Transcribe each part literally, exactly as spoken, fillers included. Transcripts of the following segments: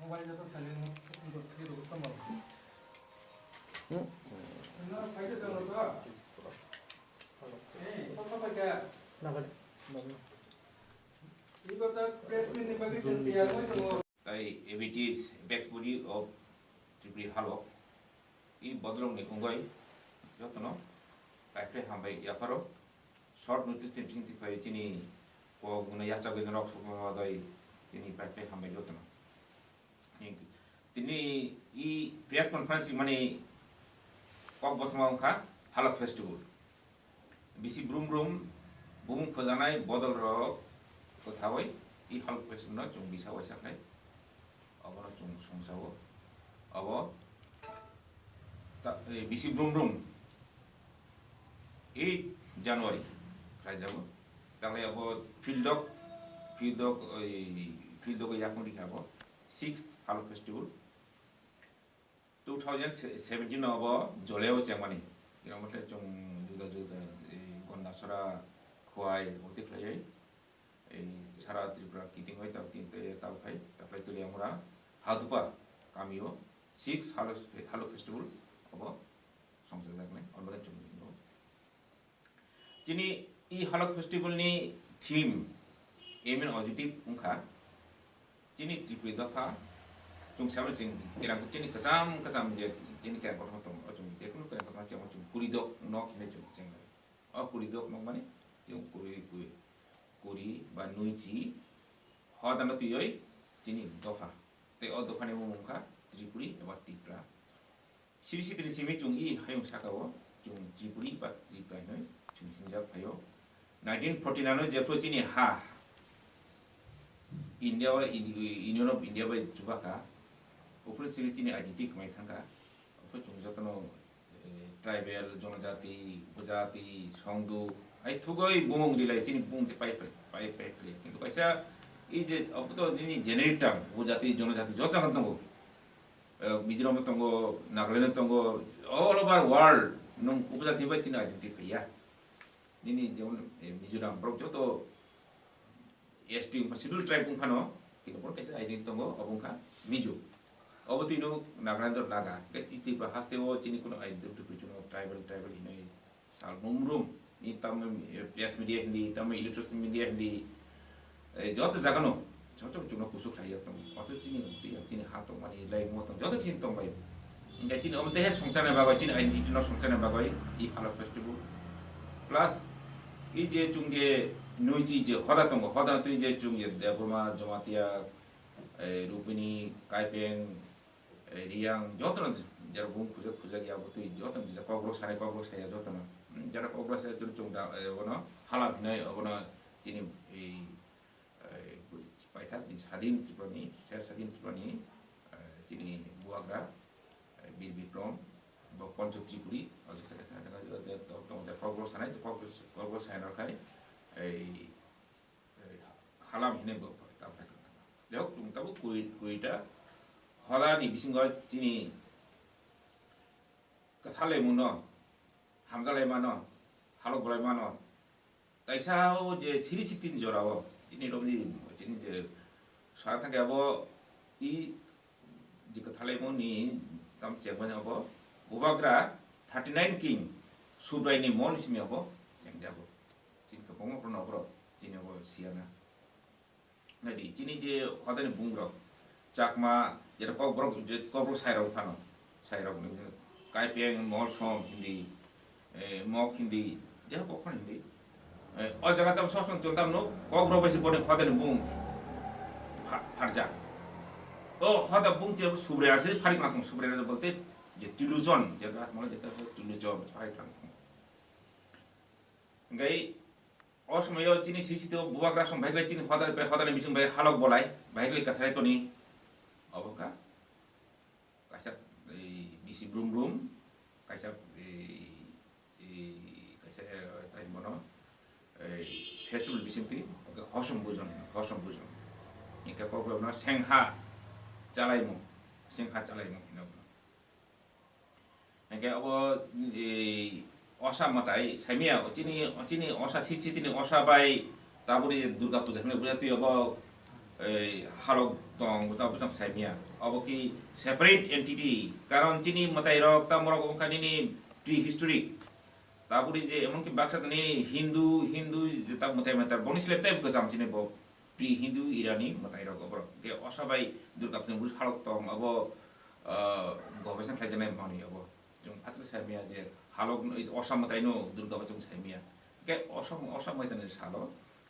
Mobile joto silent mo-, mo-, mo-, mo-, mo-, Hmm? Nang phai de tong to. Eh, kok kok phai ka? Ibo ta press meet ni bagwi chwng tiyar oi tongo. Tai A B T S, Apex Body of Tripuri Halok. I bodolrokni wngwi jotono paipre hambai yapharo. Short notice ni bisingtwi phai chini kok gwnwi yachagwi norok sokma bagwi chini paipre hambai jotono. Tini i press conference mani kok bothoma wngkha Halok Festival. Bisi brum brum bumung khojanai bodol rok kwthawi i Halok Festival no chwng bisa waisa khlai obono chwng songsa o. Obo ta-, eh, bisi brum brum eight January khlaijago. Taklai abo Fieldok, Fieldok, oi, Fieldok yakung rikha abo sixth Halok Festival. Two thousand seventeen no abo Joleo chengmani. Ino mothe chwng juda juda, eh, Gondasora, Khowai, oti khlaiwi, eh, sara Tripura kiting bai tao tin te tao khai, taklai Toliamura, Hadupa, kamio, six Halok, Halok Festival abo songsa jaknai, obo chwng. Chini i Halok Festival ni theme, aim and objective wngkha, chini Tripuri dopha, chwng sabo chini kerang, chini kwcham kwcham je chini kerang kothoma tongo, o chwng je kunu kerang kothoma chini chwng kuri dok nok hinwi chwng chengnai. O kuri dok nok mani chwng kuri, kuri, kuri ba nuichi hodano twiwi chini dopha. Tei o dophani mung wngkha Tripuri eba Tipra. Siri sitiri simi chwng i hayung saka o chwng Tripuri ba Tripura hinwi chwng sinijak phaio. Nineteen forty nine o jephru chini ha India bai, Indi-, Union of India bai chubakha, uphuru chini chini identity kwmai thangkha. Uphuru chwng jotono, eh, tribal, jonojati, upojati, songdu, ai thugwi bumung rilai chini bumung je pai pai, pai pai. Kintu kaisa i je obo to nini generic term, upojati, jonojati joto jaga tongo. Eh, Mizoram tongo, Nagaland tongo, all over world nwng upojati bai chini identity khaiya. Nini jemon, eh, Mizoram borok joto S T wngkha, schedule tribe wngphano, kintu borok kaisa identity tongo, obo wngkha Mizo. Obo twi no Nagaland o Naga, hwnkhe Tripura haste o chini kuno identity kwrwi chwngno tribal, tribal hinwi sal rum rum. Ni tamo, eh, press media hindi, tamo electronic media hindi, eh, joto jagano, joto chwngno kusu khlai ya tong. Oto chini, chini ha tongmani, lai mo tong, joto chini tongbai. Hingke chini omo tehe songchana bagwi, chini identity no songchana bagwi, i Halok Festival. Plus, i je chwng je nuichi je hoda tongo, hoda twi je chwng je Debbarma, Jamatia, eh, Rupini, Kaipeng, eh, Riyang, jotono jera bung khujak khujak ya, bo twi jotono jera kokborok sanai, kokborok saya jotono. Jera kokborok saya chwng chwng da, eh, bono hala hinai, obono chini, eh, eh, paithak ni sadin Tripura ni, se sadin Tripura ni, eh, chini buagra, eh, Bir Bikrom, bo Poncho Tripuri, o je sa-, sa-, sa-, to-, to-, to-, kokborok sanai, kokborok, kokborok sanai rok hai, eh, eh, halam hinai bo, ta phai kha. Jahok, chwng tabuk kuri, kurita hoda ni bisingo chini kwthar lai muno, hamja lai mano, halok bolai mano. Taisa o je siri sitini jora o, chini romni, chini je sara thangkhe abo i je kwthalaimung ni tam chengmani abo bubagra thirty nine king Subrai ni mol ni simi abo chengjago. Chini kwbangma borok no borok chini abo siyana. Naidi, chini je hodani bungrok, Chakma, jera kokborok, je kokborok sairok phano, sairok ni, Kaipeng, Molsom hindi, eh, Mok hindi, jera kok phano hindi. Eh, o jaga tam sosong chwng tam no, kokborok bai se boni hodani bung pha-, pharjak. O hoda bung che Subrai ase, pharik nathong Subrai ase bolte, je Tiluchon, je gas mala je Tiluchon, pharik nathong. Hingke o somoyo chini sisito bubagra song baiklai chini hodar bai hodani bising bai halok bolai baiklai katharai toni obo wngkha kaisa, eh, bisi brum brum kaisa, eh, eh, kaisa, eh, tai bono, eh, festival bisingtwi hosom bujon hosom bujon hingke kokborok no sengha chalaimung sengha chalaimung hino. Hingke abo, e, osa mwtai saimaya, o chini, o chini osa, si chitini osa bai taboni Durga puja hwnwi puja twi abo, ei halok tong, ta bwsang saimia. Abo ki separate entity, karon chini mwtai rok ta morok wngkha nini prehistoric. Taburi je emon ki baksa nini Hindu, Hindu je ta mwtai mwtai boni slep tai bwsam chini bo pre-Hindu era ni mwtai rok oborok. Ke osa bai Durga Puja ni halok tong abo, ah, gobesna khlai janai manwi abo. Chwng aswk saimia je halok no, osa mwtai no Durga bo chwng saimia. Ke osa, osa mwtai ni salo,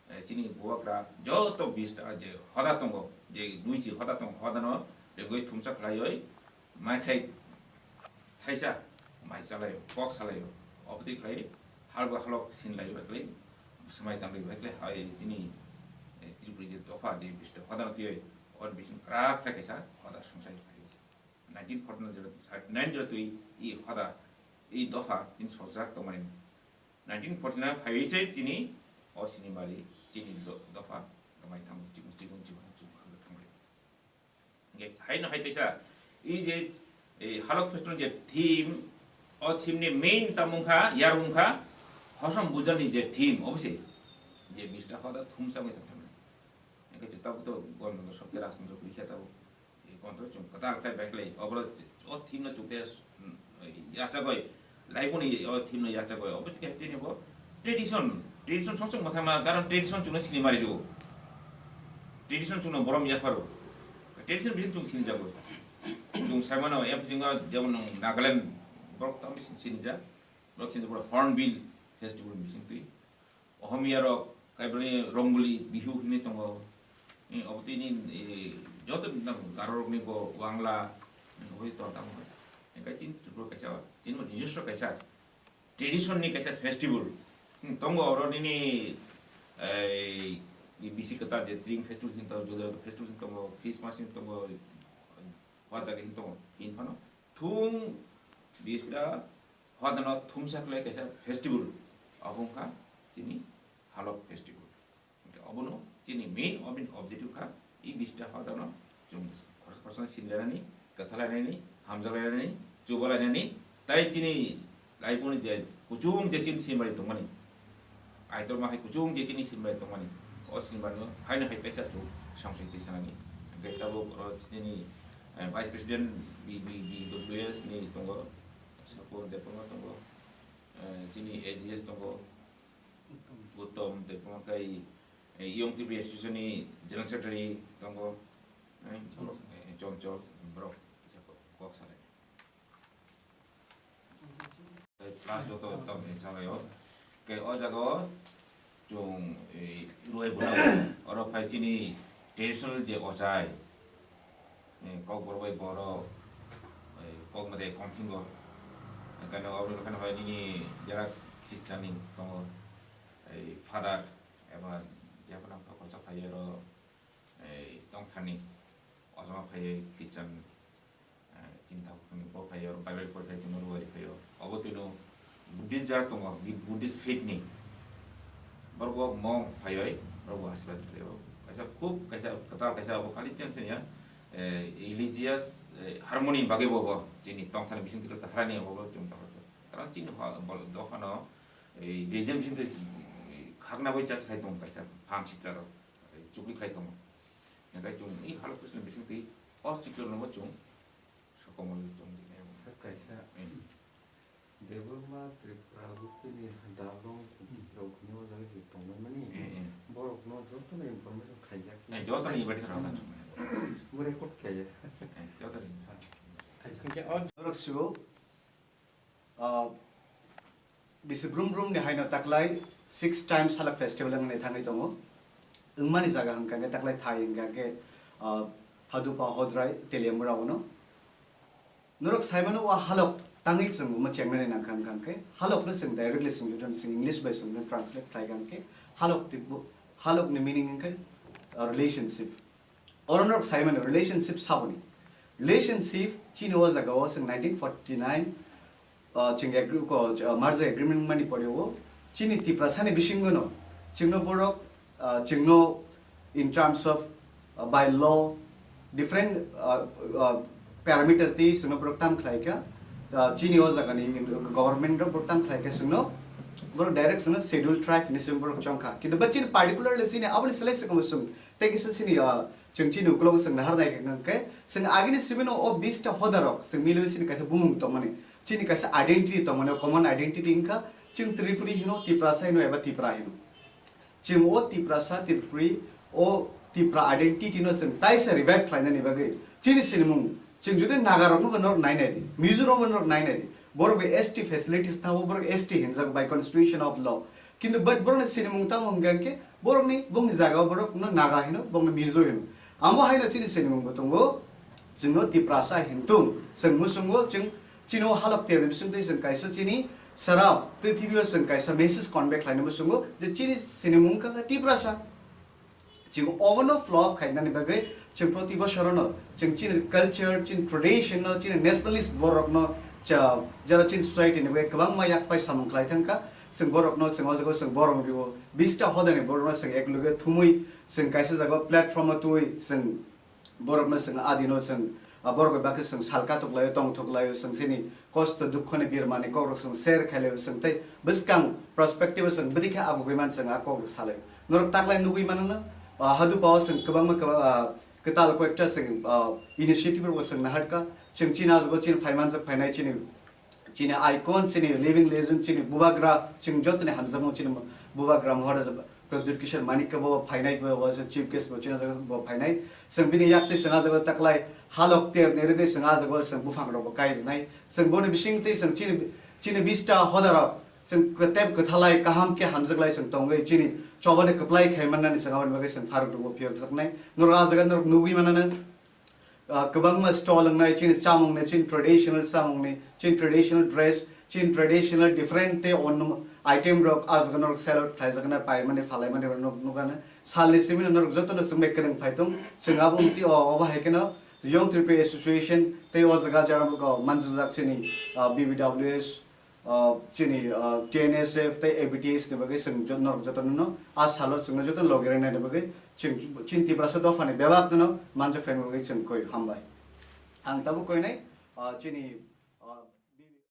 eh, chini bubagra joto bista je hoda tongo, je duichi hoda tongo, hoda no regoi thumsa khlaioi, mai khlai thaisa, mai chalaio, kok salaio, obotwi khlai halok halok sinlai bai khlai, swmai tamlai bai khlai, hai chini, eh, Tripuri je dopha je bista hoda no twioi, or bising krak khlai kaisa hoda songsai khlaio. Nineteen forty-nine jora, thirty-nine jora twi i hoda, i dopha chini sojak tongmani. Nineteen forty-nine phaiwi se chini o sinimari chini do-, dopha gamai thango, chikon chikon chikon chikon thangbai. Hingke haino hai teisa i je, e, halok festival je theme, o theme ni main tamo wngkha, yarung wngkha, hosom bujani je theme, obose je bista hoda thumsa wngwi tongthokmani. Hingke tabuk to Ganotantro sokhe rajtantro kwrwi khe tabuk. E, control chwng kwtal khlai bai khlai, oboro o theme no chukte, mm, yachagoi, laiboni o theme no yachagoi, obo chini bo tradition, tradition song song mwthangma, karon tradition chwngno sini mari rw. Tradition chwngno borom yapharo. Tradition bising chwng sini jago. Chwng saimano, ya bisingo jemon Nagaland, borok tamo sini, sini ja. Borok sini borok Hornbill Festival bising twi. Ohomia rok, kaibrani Rongoli, Bihu hinwi tongo. Eh, obo tini, eh, joto nang Garo rokni bo Wangla, eh, obo tong tamo. Engkai chini Tripura kaisa, chini bo nijoswo kaisa tradition ni kaisa festival. Hmm, tongo oro nini, eh, bisi kwtal je Tring festival hin tongo, Joda festival hin tongo, Christmas hin tongo, hua jaga hin tongo, hin phano thung bisda Hoda no thumsa khlai kaisa festival, abo wngkha chini Halok festival. Hingke obono chini main obin objective kha, i bista hoda no chwng khorsa khorsa sinlainani, kwthalainani, hamjaklainani, chubalainani, tai chini laiboni je kuchung je chini sinbai tongmani, Aitor ma hai kuchung je chini sinbai tongmani. O sinbai no haino hai kaisa chwng samsoi twi sanani. Hingke tabuk oro chini, eh, Vice President B B B W S ni tongo, Sapur Debbarma tongo, eh, chini A G S tongo, Uttom Debbarma kai, eh, Young Tripuri Association ni General Secretary tongo, eh, Chonchol. Eh, Chonchol, borok kisa kok, kok salai. Tei class joto tam ni chalai o. Ke o jaga o chwng, eh, ruai bwna oro phai chini traditional je ochai, eh, kokborok bai borok, eh, kok mwtai kom thingo. Kano obo kano bai nini jera Christian ni tongo, eh, father eba jephano kochok phai oro, eh, tongthani ojama phai Christian, eh, chini tabukni bo phai oro Bible pori phai tongma ruari phai o. Obo twino Buddhist jara tongo, Buddhist faith ni. Borok bo mong phai oi, borok bo asirwad phai o. Kaisa khub kaisa kwtal kaisa obo khali chen phai ya, eh, religious, eh, harmony bagwi bo bo chini tongthani bising twi kwthar ni obo bo chwng tongthok. Karon chini ha-, bo-, dophano, eh, religion bising twi, eh, khakna bai church khai tong kaisa pham sitra rok. Chukli khlai tongo. Hingke chwng i Halok Festival bising twi o chiklo no bo chwng sokomorni chwng di nai. Kaisa Hmm. Debbarma Tripura Guptini Dalong Hmm. Chowkni o jaga je tongmani Eh, eh. borok no joto no information khaijak. Eh, joto ni information rok. Bo record khaijak. Eh, joto ni. Hingke o borok sibo Ah, bisi brum brum ni haino taklai six times Halok festival wngwi thangwi tongo. Wngmani jaga hwnkha khe taklai thai hwnkha khe, ah, Hadupa, Hodrai, Teliamura ono. Norok saimano o Halok tangwi chwng omo chengnani nangkha hwnkha khe Halok no chwng directly swngwi rwdi, chwng English bai swngwi translate khlai kha hwnkhe Halok twibo, Halok ni meaning hwnkhe, ah, relationship. Oro norok sai mano relationship saboni. Relationship chini o jaga o chwng nineteen forty-nine, uh, chwng agri-, ko, uh, merger agreement mani pore o chini Tiprasa ni bisingo no chwngno borok, uh, chwngno in terms of, uh, by law different, uh, uh, parameter twi chwngno borok tam khlai kha, uh, chini o jaga ni government rok borok tam khlai kha chwngno borok direct chwngno schedule tribe hinwi chwng borok chong kha. Kintu but chini particularly chini aboni selai swkang bo chwng tei kisa chini, uh, Chwng chini ukologo chwng nahar nai khe, hwnkhe chwng agini simi no o bista hoda rok chwng milwi chini kaisa bumung tongmani, chini kaisa identity tongmani, o common identity wngkha chwng Tripuri hino, Tiprasa hino eba Tipra hino. Chwng o Tiprasa, Tripuri, o Tipra identity no chwng taisa revive khlainani bagwi chini sinimung, chwng jodi Naga rokno bo norok nai nai di, Mizo rokno bo norok nai nai di, borok bo S T facilities thango, borok S T hinjak by constitution of law. Kintu but borokni sinimung tamo hwnkha khe borokni, bongni jagao borokno Naga hino, bongni Mizo hino. Amo haino chini sinimung bo tongo, chwngno Tiprasa hintung, chwng muchungo chwng chini o halok terni bisingtwi chwng kaisa chini sara prithibio chwng kaisa message convey khlaina muchungo je chini sinimung wngkha khe Tiprasa. Chwng obono flow up khainani bagwi chwng proti bosorono chwng chini culture, chini tradition no, chini nationalist borokno cha-, jara chini society ni bagwi kwbangma yak pai samung khlai thangkha. Chwng borokno chwng o jaga chwng borom rio, bista hodani borokno chwng ekloge thumwi chwng kaisa jaga platform o twi chwng borokno chwng adino chwng, ah, borok bai bakhe chwng sal katok laio, tongthok laio, chwng chini kosto dukho ni birmani kokrok chwng share khai laio, chwng tei bwskang perspective o chwng bwdikhe abugwi man chwng a kok salai. Norok taklai nugwi mano no, ah, hadu pao chwng kwbangma kwbang, ah, kwtal koyekta chwng, ah, initiative rok chwng naharkha. Chwng chini aswk o chini phaimanjak phainai chini, chini icon, chini living legend, chini bubagra, chwng jotoni hamjakmung chini bubagra Maharaja Pradyut Kishore Manikya bo phainai, bo, bo se chief guest bo chini jaga bo phainai. Chwng bini yaktwi chwng a jaga taklai halok ter ni rwgwi chwng a jaga chwng buphang rok bo kai rwnai. Chwng boni bisingtwi chwng chini, chini bista hoda rok chwng kwtep kwthalai kaham khe hamjaklai chwng tongwi chini chobani kwplai khai mannani chwng aboni bagwi chwng pharuk rok bo phiyokjaknai. Norok a jaga norok nugwi manano. Ah, kwbangma stall wngnai chini chamungni, chini traditional chamungni, chini traditional dress, chini traditional different tei onno item rok ah jaga norok sell out khlaijaknai, paimani, phalaimani rok nuk-, nukjaknai. Salni simi no norok jotono chwng bai kwrwng phai tong. Chwng abo wngtwi o, obo hai kheno Young Tripuri Association tei o jaga jara manjakjak chini, ah, B B W S, ah, chini, ah, T N S F tei A B T S ni bagwi chwng jo-, norok jotono no a salo chwngno jotono logi rwnani bagwi chwng chini Tiprasa dophani bebak no manjak phaini bagwi chwng koi hambai. Ang tabuk koinai, ah, chini